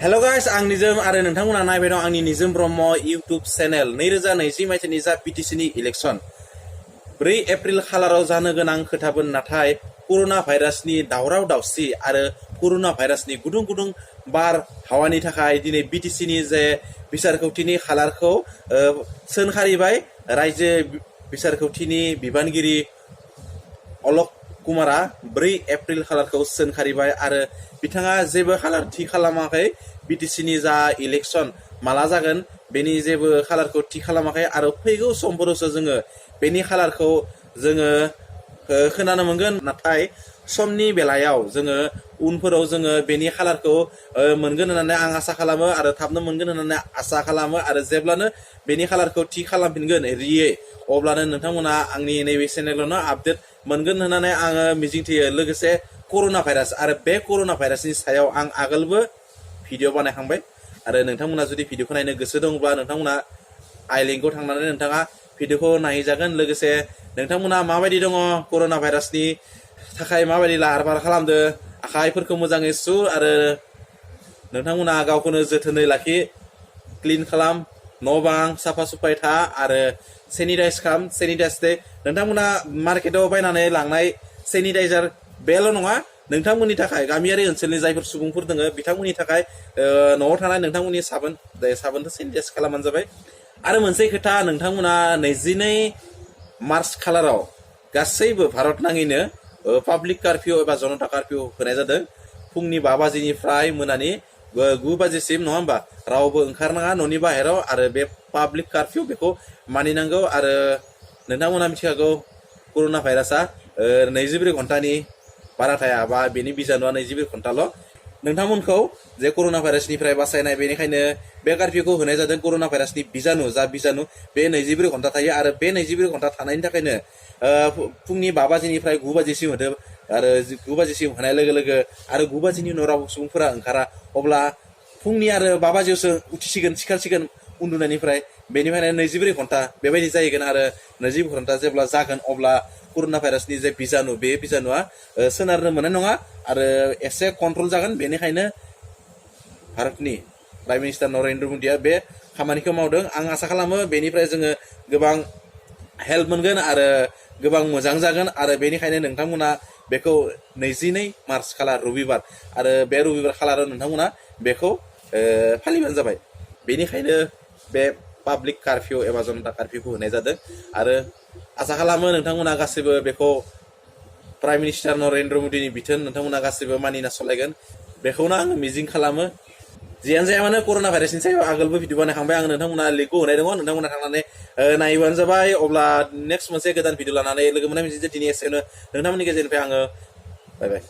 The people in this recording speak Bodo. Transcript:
हेलो गाइस आं निजोम आरो नोंथांमोना नायबाय दं आंनि निजोम ब्रह्म इउट्यूब चेनेल 2020 मायथाइनि जा पिटिसिनि इलेक्शन 4 एप्रिल खालाराव जानो गोनां खोथाबोन नाथाय करोना भाइरासनि दावराव दावसि आरो करोना भाइरासनि गुदुं गुदुं बार हावानि थाखाय दिनै बिटिसिनि जे बिसारखौथिनि खालारखौ सोनखारिबाय रायजो बिसारखौथिनि बिबानगिरि अलक कुमारा 4 एप्रिल खालारखौ सोनखारिबाय आरो बिथाङा जेबो खालार थि खालामाखै बिटिसिनि जा इलेक्शन माला जागोन बेनि जेबो खालारखौ थि खालामाखै आरो फैगौ समफोरावसो जोङो बेनि खालारखौ जोङो खोनानो मोनगोन नाथाय समनि बेलायाव जोङो उनफोराव जोङो बेनि खालारखौ मोनगोन होननानै आं आसा खालामो आरो थाबनो मोनगोन होननानै आसा खालामो आरो जेब्लानो बेनि खालारखौ थि खालामफिनगोन रियै अब्लानो नोंथांमोना आंनि नैबे चेनेलावनो आपडेट मोनगोन होननानै आङो मिजिंथियो लोगोसे करोना भाइरास आरो बे करोना भाइरासनि सायाव आं आगोलबो भिडिअ बानायखांबाय आरो नोंथांमोना जुदि भिडिअखौ नायनो गोसो दंब्ला नोंथांमोना आइ लिंकआव थांनानै नोंथाङा भिडिअखौ नायजागोन लोगोसे नोंथांमोना माबायदि दङ करोना भाइरासनि थाखाय माबायदि लाहार फाहार खालामदो आखाइफोरखौ मोजाङै सु आरो नोंथांमोना गावखौनो जोथोनै लाखि क्लिन खालाम न' बां साफा सुफाय था आरो सेनिटाइज खालाम सेनिटाइज दे नोंथांमोना मार्केटाव बायनानै लांनाय सेनिटाइजार बेल' नङा नोंथांमोननि थाखाय गामियारि ओनसोलनि जायफोर सुबुंफोर दङ बिथांमोननि थाखाय न'आव थानाय नोंथांमोननि साबोनखौ सेनिटाइज खालामबानो जाबाय आरो मोनसे खोथा नोंथांमोना 22 मार्च खालाराव गासैबो भारत नाङैनो पाब्लिक कारफिउ एबा जनता कारफिउ होनाय जादों फुंनि 5 बाजिनिफ्राय मोनानि 9 बाजिसिम नङा होमबा रावबो ओंखारनाङा न'नि बाहेराव आरो बे पाब्लिक कारफिउ बेखौ मानिनांगौ आरो नोंथांमोना मिथिखागौ करोना भाइरासआ 24 घन्टानि बारा थाया बा बेनि बिजानुआ 24 घन्टाल' नोंथांमोनखौ जे करोना भाइरासनिफ्राय बासायनाय बेनिखायनो बे कारफिउखौ होनाय जादों करोना भाइरासनि बिजानु बे 24 घन्टा थायो आरो बे 24 घन्टा थानायनि थाखायनो फुंनि 5 बाजिनिफ्राय 9 बाजिसिम होदों आरो 9 बाजिसिम होनाय लोगो लोगो आरो 9 बाजिनि उनाव रावबो सुबुंफोरा ओंखारा अब्ला फुंनि आरो 5 बाजियावसो उथिसिगोन सिखारसिगोन उन्दुनायनिफ्राय बेनिफ्रायनो 24 घन्टा बेबायदि जाहैगोन आरो 24 घन्टा जेब्ला जागोन अब्ला करोना भाइरासनि जे बिजानु बे बिजानुआ सोनारनो मोननाय नङा आरो एसे कन्ट्रल जागोन बेनिखायनो भारतनि प्राइम मिनिस्टार नरेन्द्र मदिया बे खामानिखौ मावदों आं आसा खालामो बेनिफ्राय जोङो गोबां हेल्प मोनगोन आरो गोबां मोजां जागोन आरो बेनिखायनो नोंथांमोना बेखौ 22 मार्च खालार रबिबार आरो बे रबिबार खालाराव नोंथांमोना बेखौ फालिबानो जाबाय बेनिखायनो बे पाब्लिक कारफिउ एबा जनता कारफिउखौ होनाय जादों आरो आसा खालामो नोंथांमोना गासैबो बेखौ प्राइम मिनिस्टार नरेन्द्र मदिनि बिथोन नोंथांमोना गासैबो मानिना सालायगोन बेखौनो आं मिजिं खालामो जियानो जाया मानो करोना भाइरासनि सायाव आगोलबो भिडिअ बानायखांबाय आं नोंथांमोना लिंकखौ होनाय दङ नोंथांमोना थांनानै नायबानो जाबाय अब्ला नेक्स्ट मोनसे गोदान भिडिअ लानानै लोगो मोननाय मोनसे दिनै एसेनो नोंथांमोननि गेजेरनिफ्राय आङो बाय बाय